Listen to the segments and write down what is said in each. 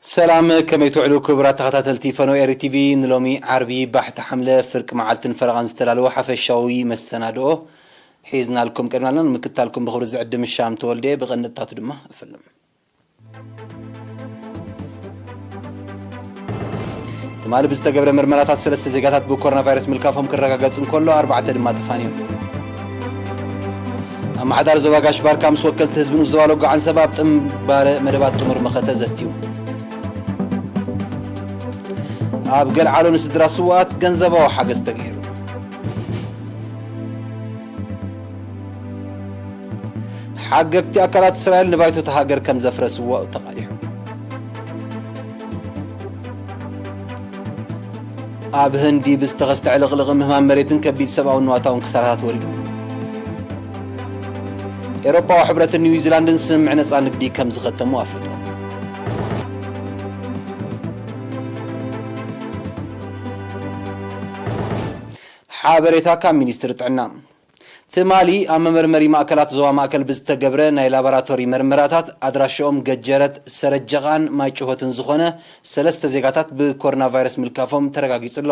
ሰላም፣ ከመይ ትውዕሉ ክቡራት ተኸታተልቲ ፈኖ ኤሪ ቲቪ? ንሎሚ ዓርቢ ባሕቲ ሓምለ ፍርቂ መዓልትን ፈረቓን ዝተዳለወ ሓፈሻዊ መሰናድኦ ሒዝናልኩም ቀሪብና ኣለና። ንምክትታልኩም ብኽብሪ ዝዕድም ሻም ተወልደ፣ ብቐንድታቱ ድማ እፈልም። ትማሊ ብዝተገብረ ምርመራታት ሰለስተ ዜጋታት ብኮሮና ቫይረስ ምልካፎም ክረጋገጽ እንከሎ፣ ኣርባዕተ ድማ ተፋንዮም። ኣመሓዳሪ ዞባ ጋሽ ባርካ ምስ ወከልቲ ህዝቢ ንኡስ ዞባ ሎጎ ዓንሰባ ኣብ ጥንባረ መደባት ጥሙር መኸተ ዘትዩ። ኣብ ገልዓሎ ንስድራ ስውኣት ገንዘባዊ ሓገዝ ተገይሩ። ሓገግቲ ኣካላት እስራኤል ንባይቶ እታ ሃገር ከም ዘፍረስዎ ተቓሊሑ። ኣብ ህንዲ ብዝተኸስተ ዕልቕልቕ ምህማም መሬትን ከቢድ ሰብኣውን ንዋታውን ክሳራታት ወሪዱ። ኤውሮጳዊ ሕብረትን ኒውዚላንድን ስምምዕ ነጻ ንግዲ ከም ዝኸተሙ ኣፍሊጦም። ሓበሬታ ካብ ሚኒስትሪ ጥዕና። ትማሊ ኣብ መመርመሪ ማእከላት ዞባ ማእከል ብዝተገብረ ናይ ላቦራቶሪ መርመራታት፣ ኣድራሻኦም ገጀረት፣ ሰረጀቓን ማይ ጭሆትን ዝኾነ ሰለስተ ዜጋታት ብኮሮና ቫይረስ ምልካፎም ተረጋጊጹ ኣሎ።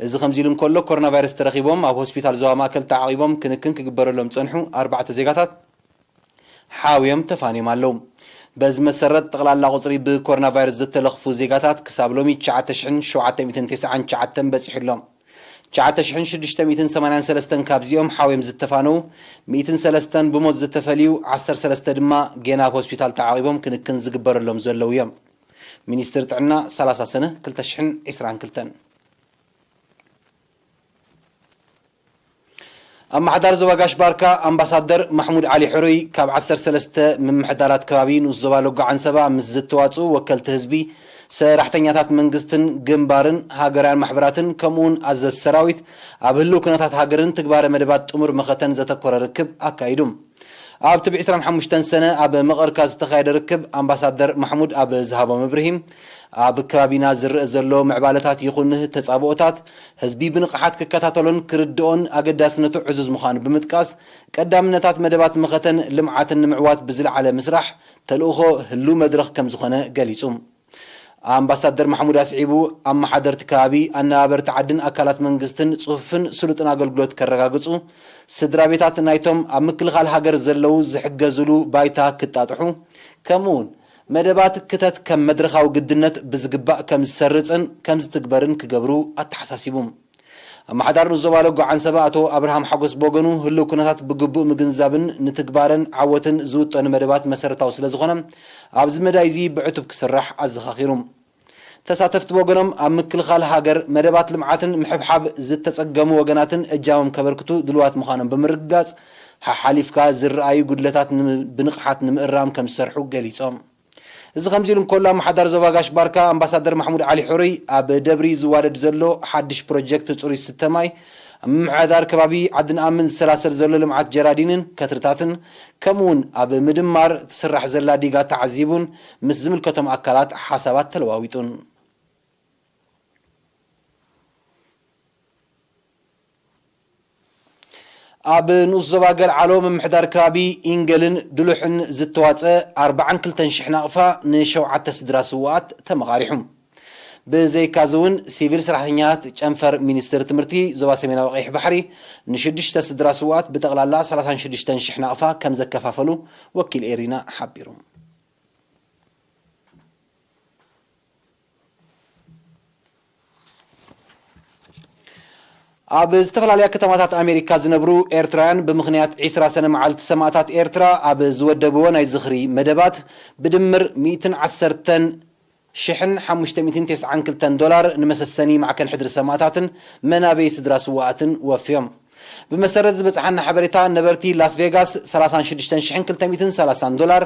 እዚ ከምዚ ኢሉ እንከሎ፣ ኮሮና ቫይረስ ተረኺቦም ኣብ ሆስፒታል ዞባ ማእከል ተዓቒቦም ክንክን ክግበረሎም ጸንሑ ኣርባዕተ ዜጋታት ሓውዮም ተፋንዮም ኣለዉ። በዚ መሰረት፣ ጠቕላላ ቁጽሪ ብኮሮና ቫይረስ ዝተለኽፉ ዜጋታት ክሳብ ሎሚ ትሽዓተ ሽሕን ሸውዓተ ሚእትን ተስዓን ትሽዓተን በጺሑ ኣሎ። ትሽዓተ ሽሕን ሽዱሽተ ሚእትን ሰማንያን ሰለስተን ካብዚኦም ሓውዮም ዝተፋነዉ፣ ሚእትን ሰለስተን ብሞት ዝተፈልዩ፣ ዓሰርተ ሰለስተ ድማ ጌና ኣብ ሆስፒታል ተዓቒቦም ክንክን ዝግበረሎም ዘለዉ እዮም። ሚኒስትሪ ጥዕና፣ ሰላሳ ሰነ ክልተ ሽሕን ዕስራን ክልተን። ኣመሓዳሪ ዞባ ጋሽ ባርካ ኣምባሳደር ማሕሙድ ዓሊ ሕሩይ ካብ ዓሰርተ ሰለስተ ምምሕዳራት ከባቢ ንኡስ ዞባ ሎጎ ዓንሰባ ምስ ዝተዋጽኡ ወከልቲ ህዝቢ፣ ሰራሕተኛታት መንግስትን ግንባርን ሃገራውያን ማሕበራትን ከምኡውን ኣዘዝቲ ሰራዊት ኣብ ህልው ኩነታት ሃገርን ትግባረ መደባት ጥሙር መኸተን ዘተኮረ ርክብ ኣካይዱ። ኣብቲ ብ ዕስራን ሓሙሽተን ሰነ ኣብ መቐርካ ዝተኻየደ ርክብ ኣምባሳደር ማሕሙድ ኣብ ዝሃቦ መብርሂ፣ ኣብ ከባቢና ዝረአ ዘሎ ምዕባለታት ይኹን ተጻብኦታት ህዝቢ ብንቕሓት ክከታተሎን ክርድኦን ኣገዳስነቱ ዕዙዝ ምዃኑ ብምጥቃስ፣ ቀዳምነታት መደባት መኸተን ልምዓትን ንምዕዋት ብዝለዓለ ምስራሕ ተልእኾ ህሉው መድረኽ ከም ዝኾነ ገሊጹ። ኣምባሳደር ማሕሙድ ኣስዒቡ፣ ኣመሓደርቲ ከባቢ፣ ኣነባበርቲ ዓድን ኣካላት መንግስትን ጽፉፍን ስሉጥን ኣገልግሎት ከረጋግጹ፣ ስድራ ቤታት ናይቶም ኣብ ምክልኻል ሃገር ዘለዉ ዝሕገዝሉ ባይታ ክጣጥሑ፣ ከምኡውን መደባት ክተት ከም መድረኻዊ ግድነት ብዝግባእ ከም ዝሰርጽን ከም ዝትግበርን ክገብሩ ኣተሓሳሲቡ። ኣመሓዳሪ ንኡስ ዞባ ሎጎ ዓንሰባ ኣቶ ኣብርሃም ሓጎስ ብወገኑ፣ ህልው ኩነታት ብግቡእ ምግንዛብን ንትግባረን ዓወትን ዝውጠኑ መደባት መሰረታዊ ስለ ዝኾነ፣ ኣብዚ መዳይ እዚ ብዕቱብ ክስራሕ ኣዘኻኺሩ። ተሳተፍቲ ብወገኖም፣ ኣብ ምክልኻል ሃገር፣ መደባት ልምዓትን ምሕብሓብ ዝተጸገሙ ወገናትን እጃሞም ከበርክቱ ድልዋት ምዃኖም ብምርግጋጽ፣ ሓሓሊፍካ ዝረኣዩ ጉድለታት ን-፣ ብንቕሓት ንምእራም ከም ዝሰርሑ ገሊጾም። እዚ ከምዚ ኢሉ እንከሎ፣ ኣመሓዳሪ ዞባ ጋሽ ባርካ ኣምባሳደር ማሕሙድ ዓሊ ሕሩይ፣ ኣብ ደብሪ ዝዋደድ ዘሎ ሓድሽ ፕሮጀክት ጽሩይ ዝስተ ማይ፣ ኣብ ምምሕዳር ከባቢ ዓዲ ንኣምን ዝሰላሰል ዘሎ ልምዓት ጀራዲንን ከትርታትን፣ ከምኡውን ኣብ ምድማር ትስራሕ ዘላ ዲጋ ተዓዚቡን ምስ ዝምልከቶም ኣካላት ሓሳባት ተለዋዊጡን። ኣብ ንኡስ ዞባ ገልዓሎ ምምሕዳር ከባቢ ኢንገልን ድሉሕን ዝተዋጸ ኣርባዓን ክልተን ሽሕ ናቕፋ ንሸውዓተ ስድራ ስውኣት ተመቓሪሑ። ብዘይካዚ እውን፣ ሲቪል ሰራሕተኛታት ጨንፈር ሚኒስትሪ ትምህርቲ ዞባ ሰሜናዊ ቀይሕ ባሕሪ ንሽዱሽተ ስድራ ስውኣት ብጠቕላላ ሰላሳን ሽዱሽተን ሽሕ ናቕፋ ከም ዘከፋፈሉ ወኪል ኤሪና ሓቢሩ። ኣብ ዝተፈላለያ ከተማታት ኣሜሪካ ዝነብሩ ኤርትራውያን፣ ብምኽንያት ዒስራ ሰነ መዓልቲ ሰማእታት ኤርትራ ኣብ ዝወደብዎ ናይ ዝኽሪ መደባት፣ ብድምር ሚእትን ዓሰርተን ሽሕን ሓሙሽተ ሚእትን ተስዓን ክልተን ዶላር ንመሰሰኒ ማዕከን ሕድሪ ሰማእታትን መናበይ ስድራ ስውኣትን ወፍዮም። ብመሰረት ዝበጽሓና ሓበሬታ፣ ነበርቲ ላስ ቬጋስ ሰላሳን ሽዱሽተን ሽሕን ክልተ ሚእትን ሰላሳን ዶላር፣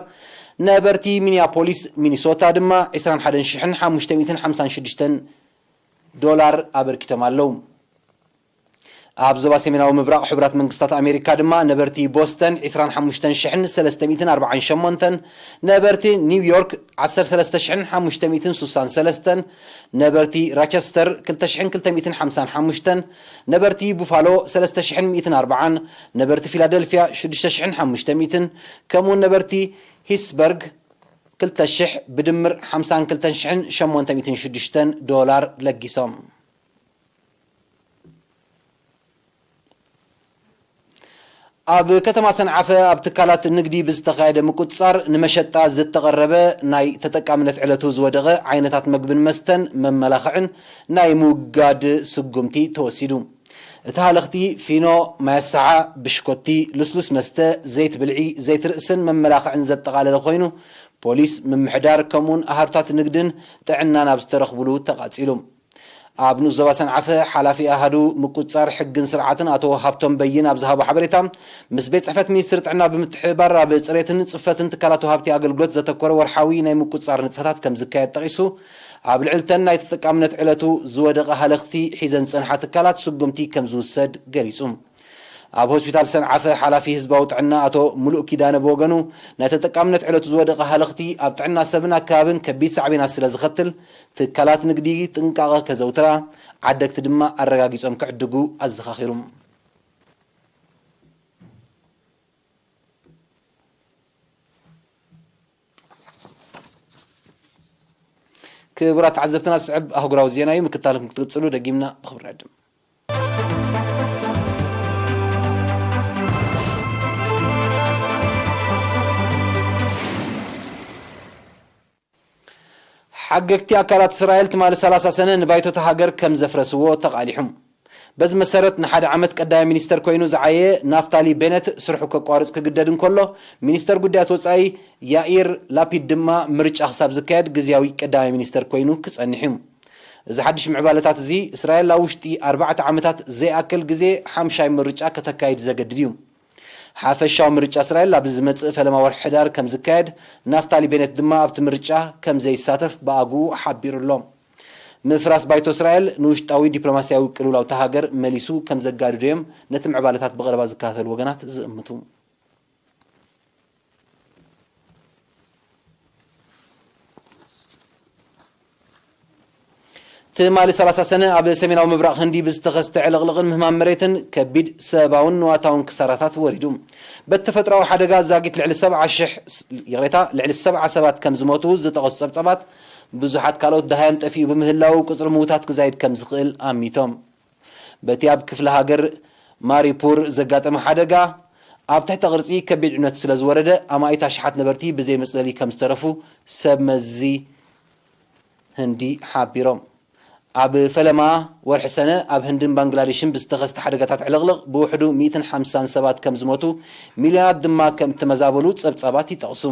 ነበርቲ ሚኒያፖሊስ ሚኒሶታ ድማ ዕስራን ሓደን ሽሕን ሓሙሽተ ሚእትን ሓምሳን ሽዱሽተን ዶላር ኣበርኪቶም ኣለዉ። ኣብ ዞባ ሰሜናዊ ምብራቕ ሕቡራት መንግስታት ኣሜሪካ ድማ፣ ነበርቲ ቦስተን ዕስራን ሓሙሽተን ሽሕን ሰለስተ ሚእትን ኣርባዓን ሸሞንተን፣ ነበርቲ ኒውዮርክ ዓሰርተ ሰለስተ ሽሕን ሓሙሽተ ሚእትን ሱሳን ሰለስተን፣ ነበርቲ ራቸስተር ክልተ ሽሕን ክልተ ሚእትን ሓምሳን ሓሙሽተን፣ ነበርቲ ቡፋሎ ሰለስተ ሽሕን ሚእትን ኣርባዓን፣ ነበርቲ ፊላደልፊያ ሽዱሽተ ሽሕን ሓሙሽተ ሚእትን፣ ከምኡውን ነበርቲ ሂስበርግ ክልተ ሽሕ ብድምር ሓምሳን ክልተን ሽሕን ሸሞንተ ሚእትን ሽዱሽተን ዶላር ለጊሶም። ኣብ ከተማ ሰንዓፈ ኣብ ትካላት ንግዲ ብዝተኻየደ ምቁጽጻር፣ ንመሸጣ ዝተቐረበ ናይ ተጠቃምነት ዕለቱ ዝወደቐ ዓይነታት መግብን መስተን መመላኽዕን ናይ ምውጋድ ስጉምቲ ተወሲዱ። እቲ ሃለኽቲ ፊኖ፣ ማይ ኣሰሓ፣ ብሽኮቲ፣ ልስሉስ መስተ፣ ዘይት ብልዒ፣ ዘይት ርእስን መመላኽዕን ዘጠቓለለ ኮይኑ፣ ፖሊስ፣ ምምሕዳር ከምኡውን ኣሃዱታት ንግድን ጥዕናን ኣብ ዝተረኽብሉ ተቓጺሉ። ኣብ ንኡስ ዞባ ሰንዓፈ ሓላፊ ኣሃዱ ምቁጽጻር ሕግን ስርዓትን ኣቶ ሃብቶም በይን ኣብ ዝሃቦ ሓበሬታ፣ ምስ ቤት ጽሕፈት ሚኒስትሪ ጥዕና ብምትሕብባር ኣብ ጽሬትን ጽፈትን ትካላት ወሃብቲ ኣገልግሎት ዘተኮረ ወርሓዊ ናይ ምቁጽጻር ንጥፈታት ከም ዝካየድ ጠቒሱ፣ ኣብ ልዕሊ እተን ናይ ተጠቃምነት ዕለቱ ዝወደቐ ሃለኽቲ ሒዘን ዝጸንሓ ትካላት ስጉምቲ ከም ዝውሰድ ገሊጹ። ኣብ ሆስፒታል ሰንዓፈ ሓላፊ ህዝባዊ ጥዕና ኣቶ ሙሉእ ኪዳነ ብወገኑ፣ ናይ ተጠቃምነት ዕለቱ ዝወደቐ ሃለኽቲ ኣብ ጥዕና ሰብን ኣከባብን ከቢድ ሳዕቤናት ስለ ዝኸትል፣ ትካላት ንግዲ ጥንቃቐ ከዘውትራ፣ ዓደግቲ ድማ ኣረጋጊጾም ክዕድጉ ኣዘኻኺሩ። ክቡራት ተዓዘብትና፣ ዝስዕብ ኣህጉራዊ ዜና እዩ። ምክታልኩም ክትቅጽሉ ደጊምና ብኽብሪ ንዕድም። ሓገግቲ ኣካላት እስራኤል ትማሊ ሰላሳ ሰነ ንባይቶ እታ ሃገር ከም ዘፍረስዎ ተቓሊሖም። በዚ መሰረት፣ ንሓደ ዓመት ቀዳማይ ሚኒስተር ኮይኑ ዝዓየ ናፍታሊ ቤነት ስርሑ ከቋርጽ ክግደድ እንከሎ፣ ሚኒስተር ጉዳያት ወጻኢ ያኢር ላፒድ ድማ ምርጫ ክሳብ ዝካየድ ግዝያዊ ቀዳማይ ሚኒስተር ኮይኑ ክጸንሕ እዩ። እዚ ሓድሽ ምዕባለታት እዚ፣ እስራኤል ኣብ ውሽጢ ኣርባዕተ ዓመታት ዘይኣክል ግዜ ሓምሻይ ምርጫ ከተካይድ ዘገድድ እዩ። ሓፈሻዊ ምርጫ እስራኤል ኣብ ዝመጽእ ፈለማ ወርሒ ሕዳር ከም ዝካየድ፣ ናፍታሊ ቤነት ድማ ኣብቲ ምርጫ ከም ዘይሳተፍ ብኣግኡ ሓቢሩ ኣሎ። ምፍራስ ባይቶ እስራኤል ንውሽጣዊ ዲፕሎማስያዊ ቅልውላው እታ ሃገር መሊሱ ከም ዘጋድዶ እዮም ነቲ ምዕባለታት ብቐረባ ዝከታተሉ ወገናት ዝእምቱ። ትማሊ ሰላሳ ሰነ ኣብ ሰሜናዊ ምብራቕ ህንዲ ብዝተኸስተ ዕልቕልቕን ምህማም መሬትን ከቢድ ሰብኣውን ንዋታውን ክሳራታት ወሪዱ። በቲ ተፈጥሮኣዊ ሓደጋ ዛጊት ልዕሊ ሰብዓ ሽሕ፣ ይቕሬታ፣ ልዕሊ ሰብዓ ሰባት ከም ዝሞቱ ዝጠቐሱ ጸብጻባት፣ ብዙሓት ካልኦት ደሃዮም ጠፊኡ ብምህላው፣ ቁጽሪ ምዉታት ክዛይድ ከም ዝኽእል ኣሚቶም። በቲ ኣብ ክፍለ ሃገር ማሪፑር ዘጋጠመ ሓደጋ፣ ኣብ ትሕተ ቅርጺ ከቢድ ዕንወት ስለ ዝወረደ፣ ኣማኢት ኣሽሓት ነበርቲ ብዘይ መጽለሊ ከም ዝተረፉ ሰብ መዚ ህንዲ ሓቢሮም። ኣብ ፈለማ ወርሒ ሰነ፣ ኣብ ህንድን ባንግላዴሽን ብዝተኸስተ ሓደጋታት ዕልቕልቕ ብውሕዱ ሚእትን ሓምሳን ሰባት ከም ዝሞቱ፣ ሚልዮናት ድማ ከም እተመዛበሉ ጸብጻባት ይጠቕሱ።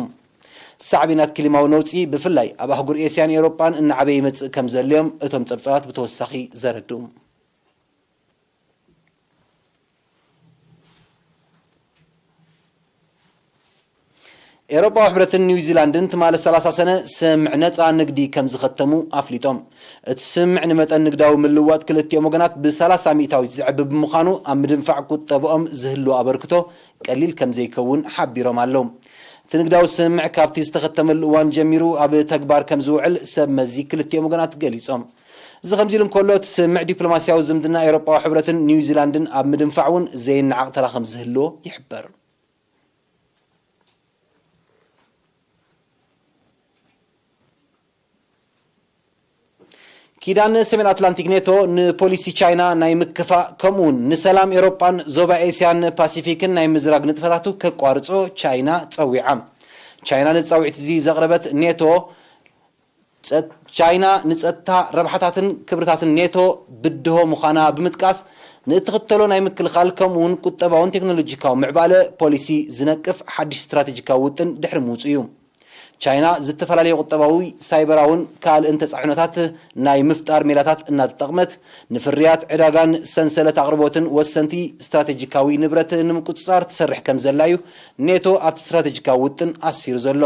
ሳዕቤናት ክሊማዊ ነውጺ ብፍላይ ኣብ ኣህጉር ኤስያን ኤውሮጳን እናዓበየ ይመጽእ ከም ዘሎ'ዮም እቶም ጸብጻባት ብተወሳኺ ዘረድኡ። ኤውሮጳዊ ሕብረትን ኒውዚላንድን ትማሊ ሰላሳ ሰነ ስምምዕ ነጻ ንግዲ ከም ዝኸተሙ ኣፍሊጦም። እቲ ስምምዕ ንመጠን ንግዳዊ ምልውዋጥ ክልቲኦም ወገናት ብሰላሳ ሚእታዊት ዝዕቢ ብምዃኑ፣ ኣብ ምድንፋዕ ቁጠብኦም ዝህልዎ ኣበርክቶ ቀሊል ከም ዘይከውን ሓቢሮም ኣለዉ። እቲ ንግዳዊ ስምምዕ ካብቲ ዝተኸተመሉ እዋን ጀሚሩ ኣብ ተግባር ከም ዝውዕል ሰብ መዚ ክልቲኦም ወገናት ገሊጾም። እዚ ከምዚ ኢሉ እንከሎ፣ እቲ ስምምዕ ዲፕሎማስያዊ ዝምድና ኤውሮጳዊ ሕብረትን ኒውዚላንድን ኣብ ምድንፋዕ እውን ዘይነዓቕ ተራ ከም ዝህልዎ ይሕበር። ኪዳን ሰሜን ኣትላንቲክ ኔቶ ንፖሊሲ ቻይና ናይ ምክፋእ፣ ከምኡውን ንሰላም ኤውሮጳን ዞባ ኤስያን ፓሲፊክን ናይ ምዝራግ ንጥፈታቱ ከቋርጾ ቻይና ጸዊዓ። ቻይና ነዚ ጻውዒት እዚ ዘቕረበት፣ ኔቶ ጸ-፣ ቻይና ንጸጥታ ረብሓታትን ክብርታትን ኔቶ ብድሆ ምዃና ብምጥቃስ፣ ንእትኽተሎ ናይ ምክልኻል ከምኡውን ቁጠባውን ቴክኖሎጂካዊ ምዕባለ ፖሊሲ ዝነቅፍ ሓድሽ ስትራቴጂካዊ ውጥን ድሕሪ ምውጽኡ እዩ። ቻይና ዝተፈላለዩ ቁጠባዊ፣ ሳይበራውን ካልእን ተጻዕኖታት ናይ ምፍጣር ሜላታት እናተጠቕመት፣ ንፍርያት፣ ዕዳጋን ሰንሰለት ኣቕርቦትን ወሰንቲ ስትራቴጂካዊ ንብረት ንምቁጽጻር ትሰርሕ ከም ዘላ እዩ ኔቶ ኣብቲ ስትራቴጂካዊ ውጥን ኣስፊሩ ዘሎ።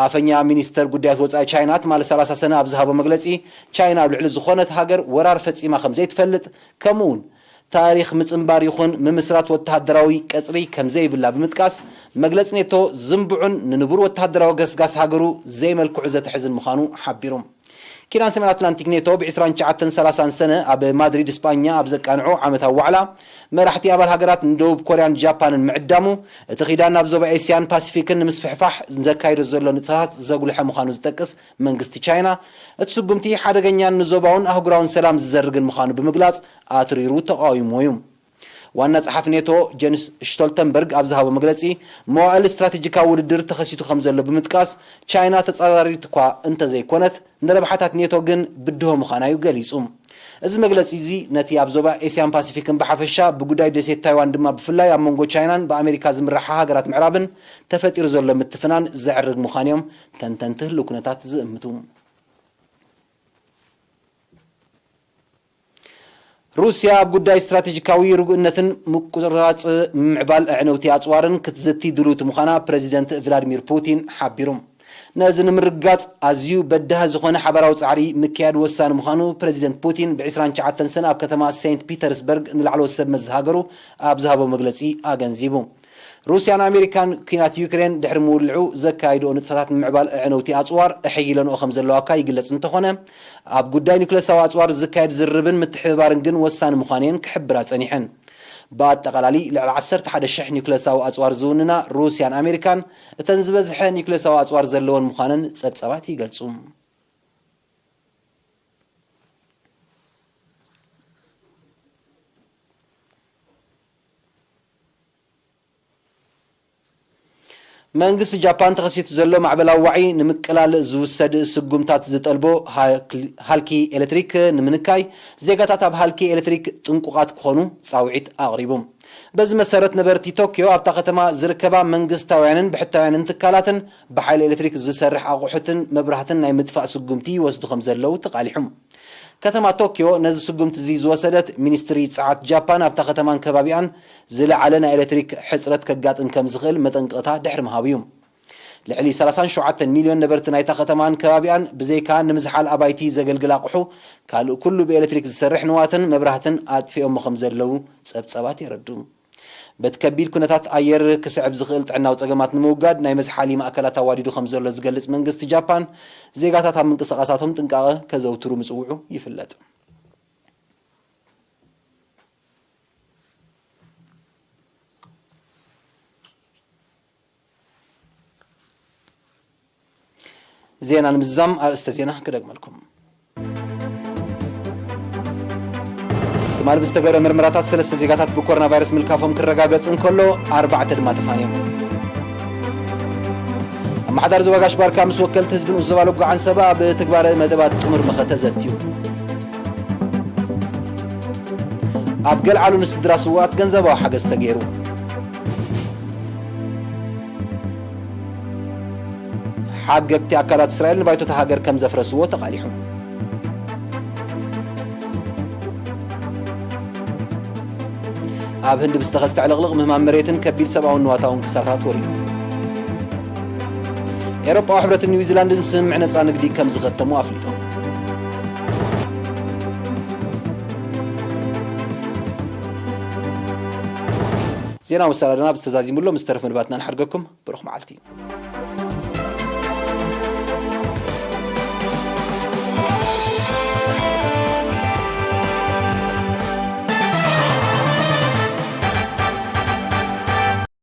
ኣፈኛ ሚኒስተር ጉዳያት ወጻኢ ቻይና ትማሊ ሰላሳ ሰነ ኣብ ዝሃቦ መግለጺ፣ ቻይና ኣብ ልዕሊ ዝኾነት ሃገር ወራር ፈጺማ ከም ዘይትፈልጥ፣ ከምኡውን ታሪኽ ምጽንባር ይኹን ምምስራት ወተሃደራዊ ቀጽሪ ከም ዘይብላ ብምጥቃስ፣ መግለጺ ኔቶ ዝንቡዕን ንንቡር ወተሃደራዊ ገስጋስ ሃገሩ ዘይመልክዑ ዘተሕዝን ምዃኑ ሓቢሩ። ኪዳን ሰሜን ኣትላንቲክ ኔቶ ብ ዕስራን ትሽዓተን ሰላሳን ሰነ ኣብ ማድሪድ ስጳኛ ኣብ ዘቃንዖ ዓመታዊ ዋዕላ መራሕቲ ኣባል ሃገራት ንደቡብ ኮርያን ጃፓንን ምዕዳሙ፣ እቲ ኪዳን ናብ ዞባ ኤስያን ፓሲፊክን ንምስፍሕፋሕ ዘካይዶ ዘሎ ንጥፈታት ዘጉልሐ ምዃኑ ዝጠቅስ መንግስቲ ቻይና፣ እቲ ስጉምቲ ሓደገኛን ንዞባውን ኣህጉራውን ሰላም ዝዘርግን ምዃኑ ብምግላጽ ኣትሪሩ ተቓዊምዎ እዩ። ዋና ጸሓፊ ኔቶ ጀንስ ሽቶልተንበርግ ኣብ ዝሃቦ መግለጺ፣ መዋእል ስትራቴጂካዊ ውድድር ተኸሲቱ ከም ዘሎ ብምጥቃስ፣ ቻይና ተጻራሪት እኳ እንተዘይኮነት፣ ንረብሓታት ኔቶ ግን ብድሆ ምዃና እዩ ገሊጹ። እዚ መግለጺ እዚ ነቲ ኣብ ዞባ ኤስያን ፓሲፊክን ብሓፈሻ ብጉዳይ ደሴት ታይዋን ድማ ብፍላይ ኣብ መንጎ ቻይናን ብኣሜሪካ ዝምርሓ ሃገራት ምዕራብን ተፈጢሩ ዘሎ ምትፍናን ዘዕርግ ምዃኑ እዮም ተንተንቲ ህልው ኩነታት ዝእምቱ። ሩስያ ኣብ ጉዳይ ስትራቴጂካዊ ርጉእነትን ምቁርራጽ ምምዕባል ኣዕነውቲ ኣጽዋርን ክትዝቲ ድልውቲ ምዃና ፕረዚደንት ቭላድሚር ፑቲን ሓቢሩ። ነዚ ንምርግጋጽ ኣዝዩ በዳሂ ዝኾነ ሓባራዊ ጻዕሪ ምክያድ ወሳኒ ምዃኑ ፕረዚደንት ፑቲን ብ ዕስራን ትሽዓተን ሰነ ኣብ ከተማ ሴንት ፒተርስበርግ ንላዕለዎት ሰብ መዚ ሃገሩ ኣብ ዝሃቦ መግለጺ ኣገንዚቡ። ሩስያን ኣሜሪካን ኲናት ዩክሬን ድሕሪ ምውልዑ ዘካይድኦ ንጥፈታት ንምዕባል ኣዕነውቲ ኣጽዋር ኣሐይለንኦ ከም ዘለዋ እኳ ይግለጽ እንተኾነ፣ ኣብ ጉዳይ ኒውክለሳዊ ኣጽዋር ዝካየድ ዝርርብን ምትሕብባርን ግን ወሳኒ ምዃነን ክሕብራ ጸኒሐን። ብኣጠቓላሊ ልዕሊ ዓሰርተ ሓደ ሽሕ ኒውክለሳዊ ኣጽዋር ዝውንና ሩስያን ኣሜሪካን እተን ዝበዝሐ ኒውክለሳዊ ኣጽዋር ዘለወን ምዃነን ጸብጻባት ይገልጹ። መንግስቲ ጃፓን ተኸሲቱ ዘሎ ማዕበላዊ ዋዒ ንምቅላል ዝውሰድ ስጉምታት ዝጠልቦ ሃልኪ ኤሌክትሪክ ንምንካይ፣ ዜጋታት ኣብ ሃልኪ ኤሌክትሪክ ጥንቁቓት ክኾኑ ጻውዒት ኣቕሪቡ። በዚ መሰረት፣ ነበርቲ ቶክዮ ኣብታ ከተማ ዝርከባ መንግስታውያንን ብሕታውያንን ትካላትን ብሓይሊ ኤሌክትሪክ ዝሰርሕ ኣቑሑትን መብራህትን ናይ ምጥፋእ ስጉምቲ ይወስዱ ከም ዘለዉ ተቓሊሑ። ከተማ ቶክዮ ነዚ ስጉምቲ እዚ ዝወሰደት፣ ሚኒስትሪ ጸዓት ጃፓን ኣብታ ከተማን ከባቢኣን ዝለዓለ ናይ ኤሌክትሪክ ሕጽረት ከጋጥም ከም ዝኽእል መጠንቀቕታ ድሕሪ ምሃቡ እዩ። ልዕሊ ሰላሳን ሸውዓተን ሚልዮን ነበርቲ ናይታ ከተማን ከባቢኣን፣ ብዘይካ ንምዝሓል ኣባይቲ ዘገልግል ኣቑሑ፣ ካልእ ኩሉ ብኤሌክትሪክ ዝሰርሕ ንዋትን መብራህትን ኣጥፊኦሞ ከም ዘለዉ ጸብጻባት የረድኡ። በቲ ከቢድ ኩነታት ኣየር ክስዕብ ዝኽእል ጥዕናዊ ጸገማት ንምውጋድ ናይ መዝሓሊ ማእከላት ኣዋዲዱ ከም ዘሎ ዝገልጽ መንግስቲ ጃፓን፣ ዜጋታት ኣብ ምንቅስቓሳቶም ጥንቃቐ ከዘውትሩ ምጽውዑ ይፍለጥ። ዜና ንምዝዛም ኣርእስተ ዜና ክደግመልኩም። ትማል ብዝተገብረ ምርመራታት ሰለስተ ዜጋታት ብኮሮና ቫይረስ ምልካፎም ክረጋገጽ እንከሎ፣ ኣርባዕተ ድማ ተፋንዮም። ኣመሓዳሪ ዞባ ጋሽ ባርካ ምስ ወከልቲ ህዝቢ ንኡስ ዞባ ሎጎ ዓንሰባ ኣብ ትግባረ መደባት ጥሙር መኸተ ዘትዩ። ኣብ ገልዓሉ ንስድራ ስውኣት ገንዘባዊ ሓገዝ ተገይሩ። ሓገግቲ ኣካላት እስራኤል ንባይቶታ ሃገር ከም ዘፍረስዎ ተቓሊሑ። ኣብ ህንዲ ብዝተኸስተ ዕልቕልቕ ምህማም መሬትን ከቢድ ሰብኣውን ንዋታውን ክሳራታት ወሪዱ። ኤውሮጳዊ ሕብረትን ኒውዚላንድን ስምምዕ ነጻ ንግዲ ከም ዝኸተሙ ኣፍሊጦም። ዜና መሰናዶና ብዝተዛዚሙሎ ምስ ተረፍ መደባትና ንሓድገኩም። ብሩኽ መዓልቲ።